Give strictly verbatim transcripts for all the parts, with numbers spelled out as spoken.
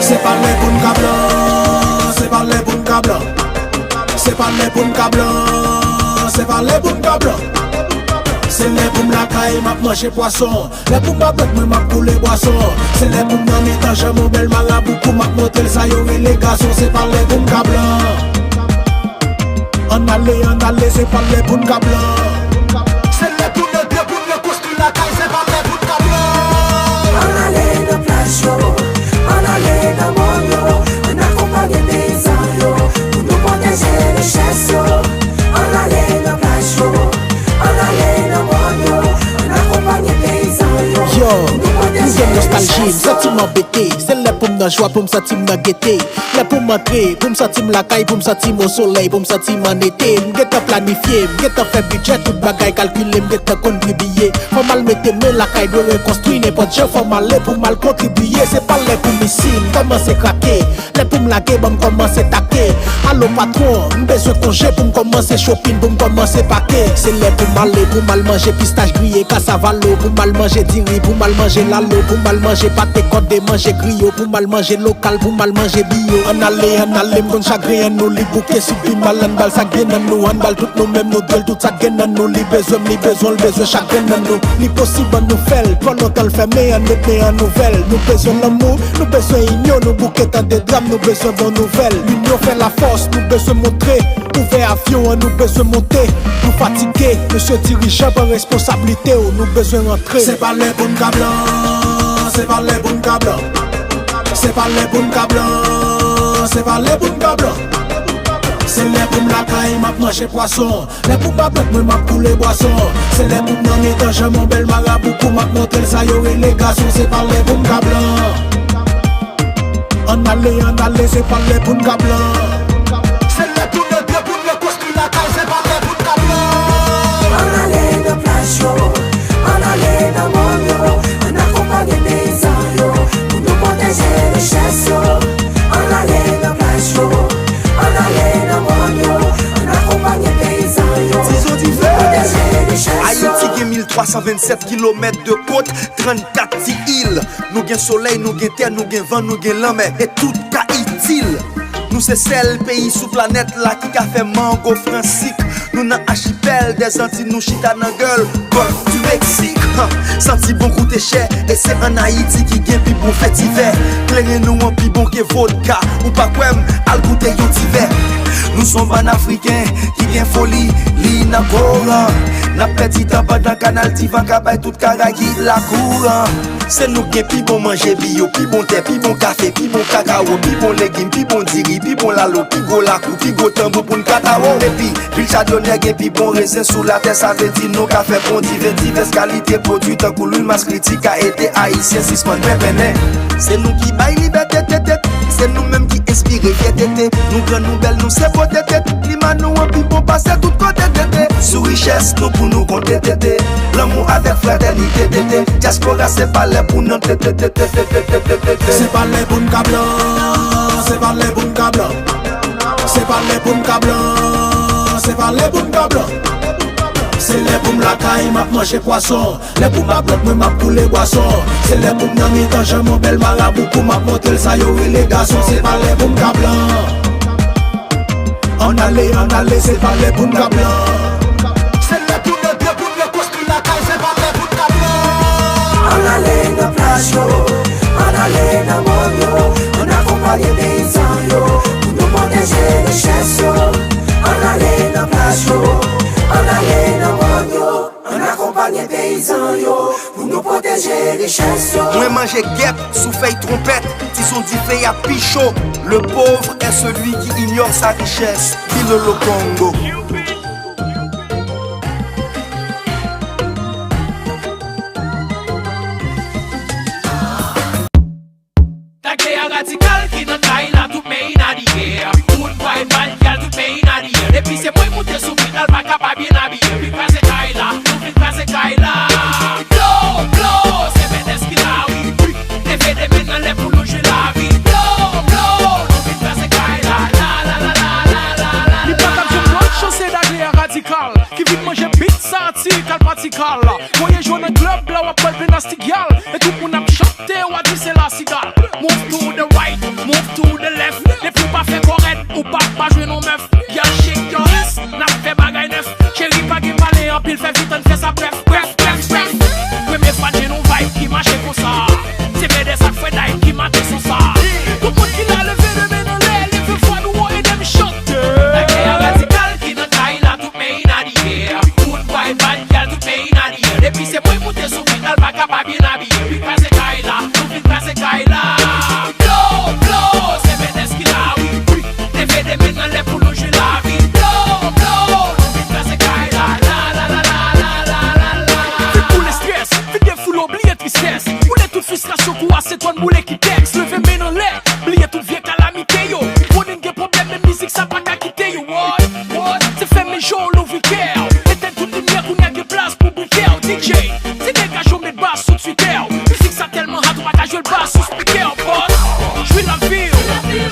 Se pa lè pou n ka blan, se pa lè pou n ka blan. Se pa lè pou n ka blan, se pa lè pou n ka blan. Se lè pou m lakay, m ap manje pwason. Lè pou m pa bèt, mwen m ap koule bwason. Se lè pou m nan mitan janm yon bèl marabou pou m ap montre l sa yo rele gason. Se pa lè pou m ka blan. Ann ale, ann ale, se pa lè pou n ka blan. Se lè pou n antre, pou n rekonstwi lakay, se pa lè pou n ka blan. Ann ale nan plaj yo, ann ale nan mòn yo, ann akonpanye peyizan yo, pou nou pwoteje richès yo. Ann ale nan plaj yo, ann ale nan mòn yo, ann akonpanye peyizan yo, Yo, pou nou pwoteje richès yo. M gen nostalji, m santi m anbete. Se lè pou m nan jwa, pou m santi m nan gete. Lè pou m antre, pou m santi m lakay, pou m santi m osolèy, pou m santi m an ete. M gentan planifye, m gentan fè bidjè, tout bagay kalkile, m gentan kontribiye. Fò m al mete men lakay, dwe rekonstwi nenpòt jan, fò m ale pou m al kontribiye. Se pa lè pou m isi, m kòmanse krake. Lè pou m lage, ban m kòmanse take. Alo patwon, m bezwen konje pou m kòmanse chopin, pou m kòmanse pake. Se lè pou m ale, pou m al manje pistach griye, kasav alo, pou m al manje diri, pou m al manje lalo, pou m al manje pate kòde, manje griyo, pou m al manje lokal, pou m al manje biyo. Ann ale, ann ale, m konn chagren an nou li bouke sou pi mal, ann ba l sa k gen nan nou, ann ba l tout nou menm nou dwe l, tout sa k gen nan nou, li bezwen m, li bezwen l, bezwen chak grenn nan nou. Li posib ann nou fè l, twò lontan l fèmen, ann met men an nouvèl. Nou bezwen lanmou, nou bezwen inyon, nou bouke tande dram, nou bezwen bon nouvèl. Linyon fè lafòs, nou bezwen montre, ouvè avyon an, nou bezwen monte. Nou fatige, mesye dirijan, pran responsablite w, nou bezwen rantre. Se pa lè pou n ka blan, se pa lè pou n ka blan. Se pa lè pou n ka blan, se pa lè pou n ka blan. Se lè pou m lakay, m ap manje pwason. Lè pou m pa bèt, mwen m ap koule bwason. Se lè pou m nan mitan janm yon bèl marabou pou m ap montre l sa yo rele gason. Se pa lè pou m ka blan. Ann ale, ann ale, se pa lè pou n ka blan. Se lè pou n antre, pou n rekonstwi lakay, se pa lè pou n ka blan. Ann ale nan plaj yo, ann ale nan mòn yo, ann akonpanye peyizan yo, pou nou pwoteje richès yo. Ann ale nan plaj yo, ann ale nan mòn yo, ann akonpanye peyizan yo, pou nou pwoteje richès yo. Ayiti gen mil twa san vennsèt kilomèt de kòt, trannkat ti il. Nou gen solèy, nou gen tè, nou gen van, nou gen lanmè, e tout ka itil. Nou se sèl peyi sou planèt la ki ka fè mango fransik. Nou nan achipèl dèzanti, nou chita nan gèl gòlf di Meksik. Han, santi bon koute chè, e se ann Ayiti ki gen pi bon fetivè. Kleren nou an pi bon ke vodka, ou pa kwè m, al goute yon ti vè. Nou se yon bann Afriken ki gen foli, li nan koran. N ap pèdi tan pandan kanal Divan ka bay tout Karayib la kouran. Se nou k gen pi bon manje biyo, pi bon tè, pi bon kafe, pi bon kakawo, pi bon legim, pi bon diri, pi bon lalo, pi gwo lakou, pi gwo tanbou pou n katawo. Epi, vil Chadonè gen pi bon rezen sou latè, sa vle di nou ka fè bon diven, divès kalite pwodui tankou lwil maskritik ka ede Ayisyen sispann penpennen. Se nou ki bay libète, tete, se nou menm ki enspire fyète, te. Nou gran, nou bèl, nou se pote, tete. Klima nou an pi bon pase tout kote, tete. Sou richès nou pou nou konte, tete. Lanmou avèk fratènite, tete. Dyaspora se pa lè pou n antre, tete. Se pa lè pou n ka blan, se pa lè pou n ka blan. Se pa lè pou n ka blan, se pa lè pou n ka blan. Se lè pou m lakay, m ap manje pwason. Lè pou m ap rant, mwen m ap koule bwason. Se lè pou m nan mitan janm yon bèl marabou pou m ap montre l sa yo rele gason. Se pa lè pou m ka blan. Ann ale, ann ale, se pa lè pou n ka blan. Se lè pou n antre, pou n rekonstwi lakay, se pa lè pou n ka blan. Ann ale nan plaj yo, ann ale nan mòn yo, ann akonpanye peyizan yo, pou nou pwoteje richès yo. Ann ale nan plaj yo, ann ale nan mòn yo. Ann akonpanye peyizan yo pou nou pwoteje richès yo. Mwen manje gèp sou fèy twonpèt, ti son dife a pi cho. Le pauvre est celui qui ignore sa richesse. Bilolo Kongo. Tagè a radikal ki nan kay la, tout men inadiyè. Moun bway mal gyal, tout men inadiyè. Depi se mwen moute sou bit la, l pa ka pa byen abiye. Vin kraze kay la, nou vin kraze kay la. Blo, blo, se bèdès ki la, wi, wi. Leve de men anlè pou nou jwi lavi. Blo, blo, nou vin kraze kay la, la, la. Li pa t ap jwenn lòt chans, se Dagre a radikal ki vin manje bit sa, ti kal pa ti kal. Voye jwe nan klèb la, w ap wè l vin Nasty gyal, e tout moun ap chante, w a di se la sigal. Move to the right, move to the left. Depi w pa fè kò rèd, ou p ap pa jwenn yon mèf. Gyal, shake your ass, n ap fè bagay nèf. Cheri, pa gen pale anpil, fè vit, ann fè sa brèf, brèf, brèf, brèf. Premye fwa n jwenn yon vibe ki mache konsa. Se bèdè sa k fè day ki mate son sa. Tout moun ki la leve de men anlè, leve vwa nou wo, ede m chante. Lagè a radikal ki nan kay la, tout men in a di air. Wood boy, bad gyal, tout men in a di air. Depi se mwen moute sou bit la, l pa ka pa byen abiye. Wi, kraze kay la, nou vin kraze kay la. Blow, blow, se bèdè ki la, wi, wi. Leve de men anlè pou nou jwi lavi. Blow, blow, nou vin kraze kay la. La, la, la. Vin boule estrès, vin defoule, bliye tristès. Boule tout fristrasyon, kou asetòn boule ki tèks. Leve men anlè, bliye tout vye kalamite yo. Konnen n gen pwoblèm, men mizik sa pa ka kite yo. What? What? Se fèmen je w, louvri kè w. Etèn tout limyè, kounye a gen plas pou bouke w. D J, se degaj yo, met bas sou Twitter. Mizik sa tèlman hot, ou pa ka jwe l bas sou speaker. Boss, jwi lavi w,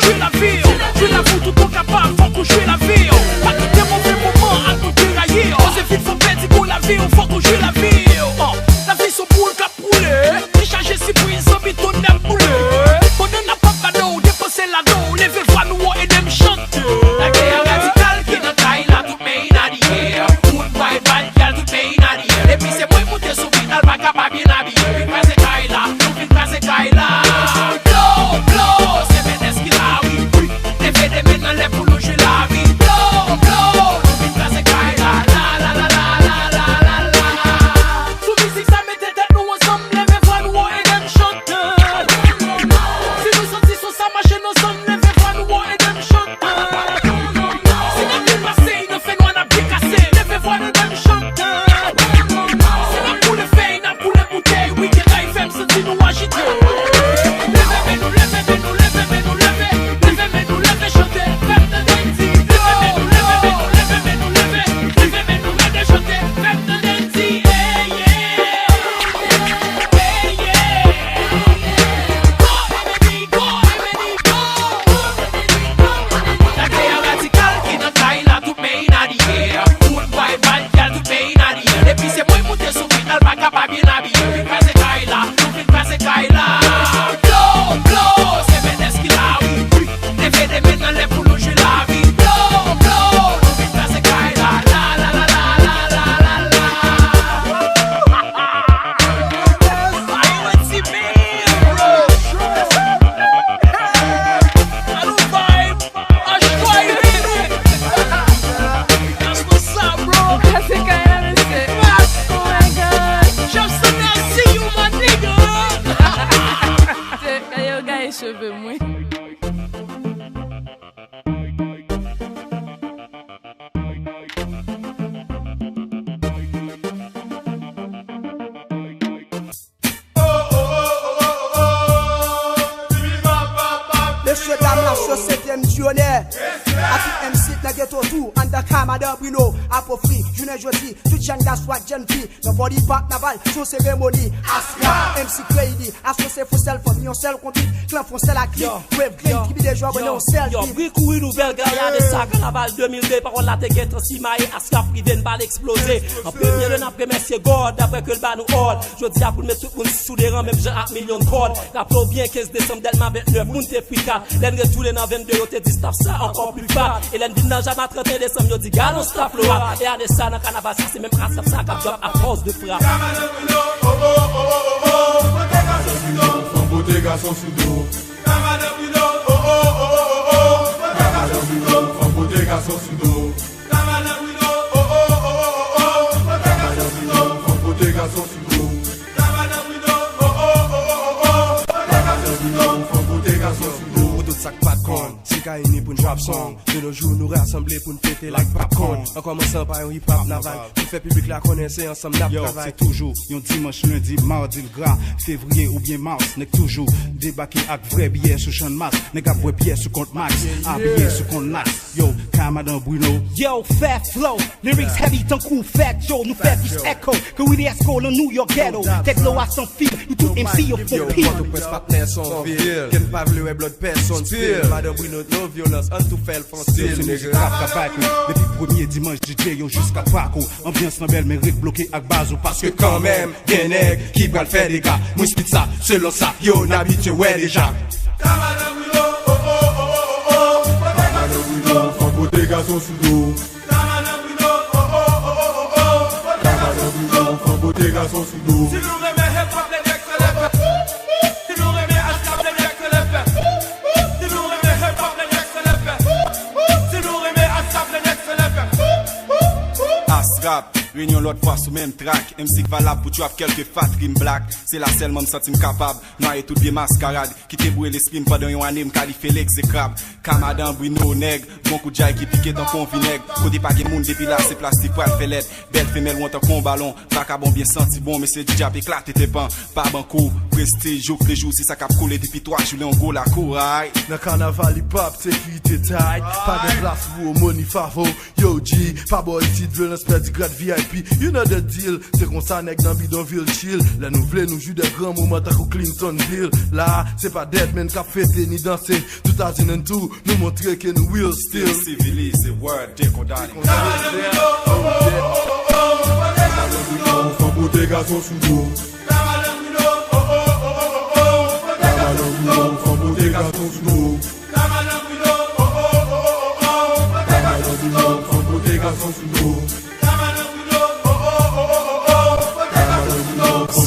jwi lavi w, jwi lavi w tout ou kapab, fòk ou jwi lavi w. Pa kite move moman ak nou deraye. Koze vit, fò pèdi gou lavi w, fòk ou jwi lavi w. Uh, lavi s on boul k ap boule, ki chaje sipriz, zanmi, tonnè boule. Pandan n ap ap gade w depanse lado, leve vwa nou wo, ede m chante. Lagè a radikal ki nan kay la, tout men in a di air. Wood boy, bad gyal, tout men in a di air. Depi se mwen moute sou bit la, l pa ka pa byen abiye. Vin kraze kay la, nou vin kraze kay la. Blow, blow, se bèdè ki la, wi, wi. Leve de men anlè pou nou jwi lavi. Blow, blow, nou vin kraze kay la. La, la, la. Sou mizik sa, mete tèt nou ansanm, leve vwa nou wo, ede m chante. Si nou santi son sa mache nan san n, leve vwa nou wo, ede m chante. Si n ap vin pase, nan fè nwa n ap byen kase, leve vwa nou, ede m chante. Si n ap boule fèy, n ap boule boutèy, wi, ke kay fè m santi nou ajite. Leve men nou, leve men nou, leve men nou, leve. Leve men nou, leve chante, fè m tande n di. Leve men nou, leve men nou, leve men nou, leve. Leve men nou, rete chante, fè m tande n di. Hey, yeah. Hey, yeah. Go, Emily, go, Emily, go. Lagè a radikal ki nan kay la, tout men in a di air. Wood boy, bad gyal, tout men in a di air. Depi se mwen moute sou bit la, l pa ka pa byen abiye. Vin kraze kay la, nou vin kraze kay la. Blow, blow, se bèdè ki la, wi, wi. Leve de men anlè pou nou jwi lavi. Blow, blow, nou vin kraze kay la. La, la, la. Ayo, ti men, bro. Ayo, vibe. Ash Boy, baby. That's what's up, bro. Ou kase kay la, mesye. Oh my God. Jefferson, I see you, my nigga. Se, gade yo gaye cheve m, wi. Mesye dam, la sosyete m diyonè. A tout M C nan geto tou, anndan ka madan Bruno, Apofri, jounen jodi, tout jèn gason ak jèn fi, nan bòdi pak naval, sou seremoni, Astra, M C Crazy, asosye fon sèl fanmi, yon sèl konbit, klan fon sèl ak li, Wave Green, tribi de jwa, konnen yon sèl yo, bib. Bri kouri nouvèl gaya de sa, kanaval de mil de, pawòl la te gentan simaye, Astra prive n bal eksploze. An premye lye, n ap remèsye God, daprè ke l ba nou òd. Jodi a pou n met tout moun sou de ran, menm jan ak milyon kòd. Raple w byen, kenz desanm, Dèlma vennèf, moun te frika. Lè n retounen nan vennde, yo te di staff sa ankò pli fa. E lè n vin nan Jama trannteyen desanm, yo di gad on staff lwa. E ane sa, nan kanaval sa, se menm staff sa k ap drop afòs de frap. Kamadan Bruno, oh, oh, oh, oh, oh, oh, pote gason sou do. Fanm pote gason sou do. Kamadan Bruno, oh, oh, oh, oh, oh, oh, pote gason sou do. Fanm pote gason sou do. Kamadan Bruno, oh, oh, oh, oh, oh, oh, pote gason sou do. Fanm pote gason sou do. Kamadan Bruno, oh, oh, oh, oh, oh, oh, pote gason sou do. Fanm pote gason sou do. Pou tout sa k pa t konn, si ka ini pou n drop song. De nos jours, nou rasanble pou n pete like popcorn. An kòmansan pa yon hip hop naval. Pou fè piblik la konnen se ansanm n ap travay. Yo, se toujou yon dimanch, lendi, madi, l gra, fevriye oubyen mas. Nèg toujou debake ak vrè biyè sou Channmas. Nèg ap bwè biyè sou kont Max, abiye sou kont Nas. Yo, ka madan Bruno. Yo, fè flow, lyrics heavy tankou fèt, yo, nou fè plis echo ke Willie Esco nan New York ghetto. Tèt dlo a san fil, nou tout M C yo fon pil. Pòtoprens patnè se yon vil, ke n pa vle wè blood pèsonn spill. Madan Bruno non vyolans, ann tou fè l fon stil, nigga. Se mizik rap k ap bay kou. Depi Premye dimanch DJ yo jiska Pako. Anbyans lan bèl men ret bloke ak baz ou paske kanmenm gen nèg ki pral fè dega. Mwen spit sa selon sa yo n abitye wè deja. Kamadan Bruno, oh oh oh oh oh. Kamadan Bruno, fanm pote gason sou do. Kamadan Bruno, oh oh oh oh oh oh. Kamadan Bruno, fanm pote gason sou do. Si nou renmen hip hop, lè nèg fè lè fè. Si nou renmen ASAP, lè nèg fè lè fè. Si nou renmen hip hop, lè nèg fè lè fè. Si nou renmen ASAP, lè nèg fè lè fè. Asrap, reyinyon lòt fwa sou menm track. M C k valab pou trap kèlke fat rim black. Se la sèlman m santi m kapab nwaye tout vye maskarad ki te bouye lespri m pandan yon ane m kalifye l egzekrab. Kamadan Bruno nèg, bon kout djay ki pike tankou yon vinèg. Kote pa gen moun depi la se plastik pral fè lèd. Bèl femèl won tankou yon balon. Vakabon byen santi bon, mesye DJ ap eklate tenpan. Pa ban kou, prestij, jouk de jou, se sa k ap koule depi twa jou, lè yon gwo lakou, ay. Nan kanaval hip hop, sekirite tight. Pa gen plas pou omoni favo. Yo, G, pa bò isit, vyolans pèdi grad V I P. You know the deal, se konsa nèg nan bidonvil chill. Lè nou vle, nou jwi de gran moman tankou Clintonville. La, se pa Deadman k ap fete ni danse. Two thousand and two, nou montre ke nou real still. Sivilize, word, dekondane. Fanm pote gason sou do. Fanm pote gason sou do. Fanm pote gason sou do.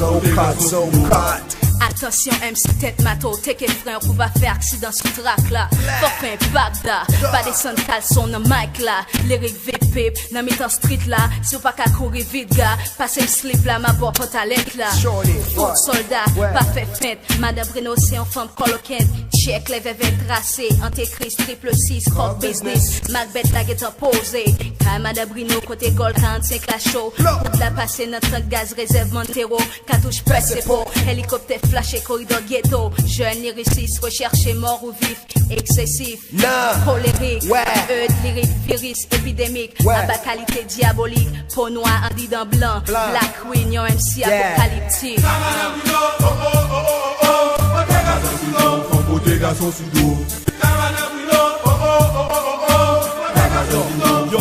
Zopat, Zopat. Atansyon, M C Tèt Mato, teke fren, ou va fè aksidan sou trak la. Fòk fè enpak da, pa desann kalson nan mic la. Lirik vip vip, nan mitan street la. Si w pa ka kouri vit, ga, pase m slip la, m ap ba w pantalèt la. Tout sòlda, pa fè fent. Madan Bruno se yon fanm kòlokent. Tchèk lè vèvè trase, antekris, triple six, kòk biznis. Macbeth la gentan poze. Kay Madan Bruno kote gòl karannsenk la cho. Kout la pase nan tank gaz rezèv Montero. Katouch pèse po, helikoptè flache koridò geto. Jèn lirisis rechèche mò ou vif, eksesif, kolerik, ed lirik, viris epidemik, aba kalite dyabolik, po nwa andidan blan, Black Queen, yon M C apokaliptik. Fanm pote gason sou do. Yo,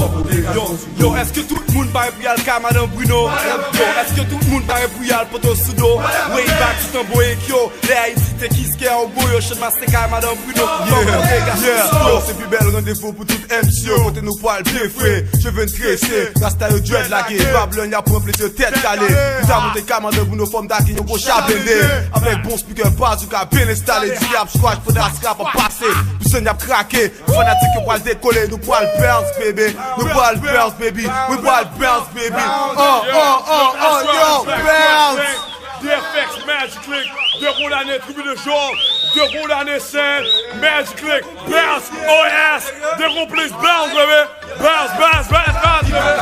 yo, yo, èske tout moun pare pou y al kay Madan Bruno? Yo, èske tout moun pare pou y al poto sou do? Way back sou tanbou ek yo, lè Ayiti te kiske a ogo yo, chan maste kay Madan Bruno. Fanm pote gason sou do. Se pi bèl randevou pou tout M C yo, kote nou pwal byen fre, cheve n trese, rasta yo dread lage, bab lan y ap pran plezi yo tèt kale. Nou ta monte kay Madan Bruno, fò m ta gen yon gwo cha blende, avèk bon speaker, bazouka byen enstale, DJ ap scratch pandan Asrap ap pase, pou sèn y ap krake. Fanatik yo pral dekole, nou pral bounce, baby. Nou pral bounce, baby. We pral bounce, baby. Oh, oh, oh, oh, yo, bounce. D F X, Magic Click, de gwo lane, tribi de Jò, de gwo lane, sèn, Magic Click, bounce, O S, de gwo plis, bounce, baby. Bounce, bounce, bounce, bounce, baby.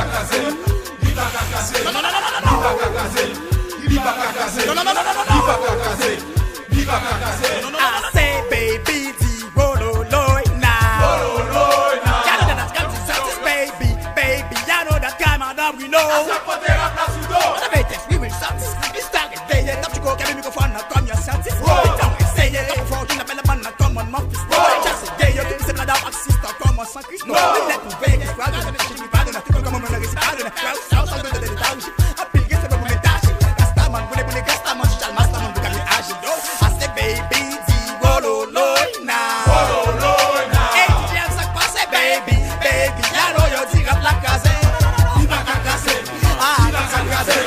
I say, baby, di wololoy now. Y'all know that I'm Scotty Santis, baby, baby. Y'all know that kay Madan Bruno. What a latest, we will Santis. Mister Deye, top chico, kèbe mikrofòn nan kòm yon syantis. Pitan, eseye, top fò, ki n apèl bann nan kòm yon Memphis. Just Deye, tout se blada ak sistan kòm yon San Cristo. Lè pou Vegas, pral de, chili, pral de, tout kòm yon resi, pral de, frè, sa, sa, de, de, de, de, de, anpil respè pou Metachi. Rastaman, boule, boule, Rastaman, Chal, Mastaman, Bukaki, Ajido. Ase baby, di wololoy now. Hey, D J M, sa k pase, baby? Baby, yalo, yo di rap la kraze. Li pa ka kraze. Ah, rap la kraze.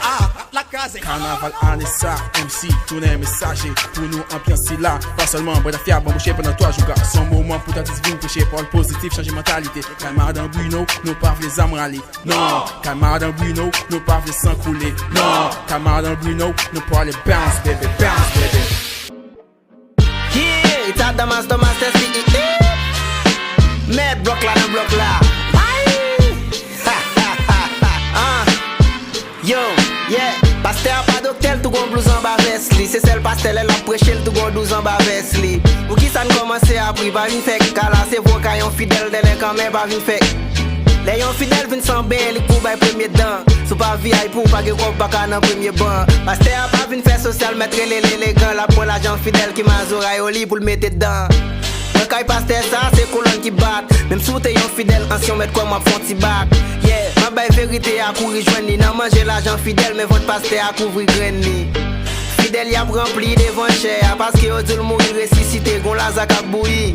Ah, rap la kraze. Kanaval ane sa, M C tounen mesaje. Pou nou anbyans sila, pa sèlman bwè tafya, banbouche pandan twa jou. Ka se yon moman pou tantis vin preche pawòl pozitif, chanje mantalite. Kay Madan Bruno, nou pa vle zam rale. Non, kay Madan Bruno, nou pa vle san koule. Non, kay Madan Bruno, nou pwale bounce, baby, bounce, baby. Yeah, it's Adamas the Master C E E. Mèt blòk la nan blòk la. Ay! Ah. Yo, yeah. Pastè a pa doktè, l tou gon blouz anba vès li. Se sèl pastè lè l ap preche, l tou gon douz anba vès li. Poukisa n kòmanse a pri? Pa vin fè kaka la, se vo ka yon fidèl dèlè kanmenm, pa vin fè. Lè yon fidèl vin san benyen, li k pou bay premye dan. Si w pa V I P, ou pa gen kòb, ou pa ka nan premye ban. Pastè a pa vin fè sosyal, mèt rele l elegan. L ap pran lajan fidèl ki mazora yo li pou l mete dan. Mwen kay pastè sa, se kolòn ki bat. Menm si w te yon fidèl ansyen, w mèt kwè m ap fè yon ti bak. Yeah, m ap bay verite a kouri jwenn li. Nan manje lajan fidèl, men vant pastè a kouvri grenn li. Fidèl y ap ranpli devan chè a, paske yo di l mouri, l resisite, gon Laza k ap bouyi.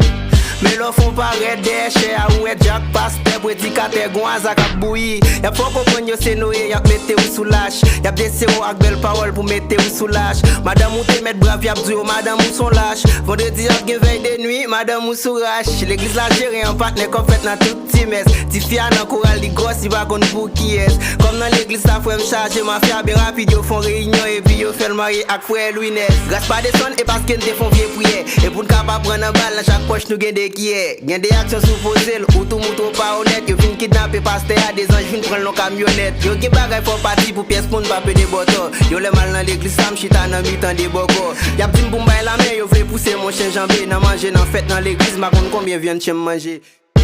Men lè w fè yon parèt dèyè chè a, ou wè djak, pastè, predikatè, gon Aza k ap bouyi. Y ap fè w konprann yo se Noye, y ap mete w sou lach. Y ap dese w ak bèl pawòl pou mete w sou lach. Madanm ou te mèt brav, y ap di w madanm ou s on lach. Vandredi y ap gen vèy de nwi, madanm ou sou rach. Legliz la jere an patnè, kòb fèt nan tout ti mès. Tifi a nan koral, li gwòs, li pa konn pou kiyès. Kòm nan legliz la, frè m chaje, mafya byen rapid, yo fè yon reyinyon, epi yo fè l marye ak frè Lwinès. Gras pa desann, e paske n te fè yon vye priyè. E pou n ka pa pran nan bal, nan chak pòch nou gen de kiyè. Gen de aksyon sou poze l, ou tou moutre w pa onèt. Yo fin kidnape pastè a, de zanj vin pran l nan kamyonèt. Yo gen bagay fò pati pou pyès moun pa pede bòtò. Yo lè m al nan legliz sa, m chita nan mitan de bòkò. Y ap di m pou m bay lamen, yo vle pouse m on chen janbe. Nan manje, nan fèt, nan legliz, m pa konn konbyen vyann chen m manje.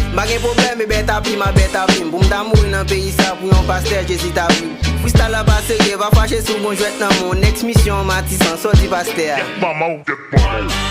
M pa gen pwoblèm, e bèt ap li, m a bèt ap li m. Pou m ta mouri nan peyi sa, pou yon pastè, Jezi ta pri m. Freestyle la pa serye, pa fache si w gon jwèt nan men w. Next misyon, Matisan, sòti pastè a. Manman w, tèt manman w.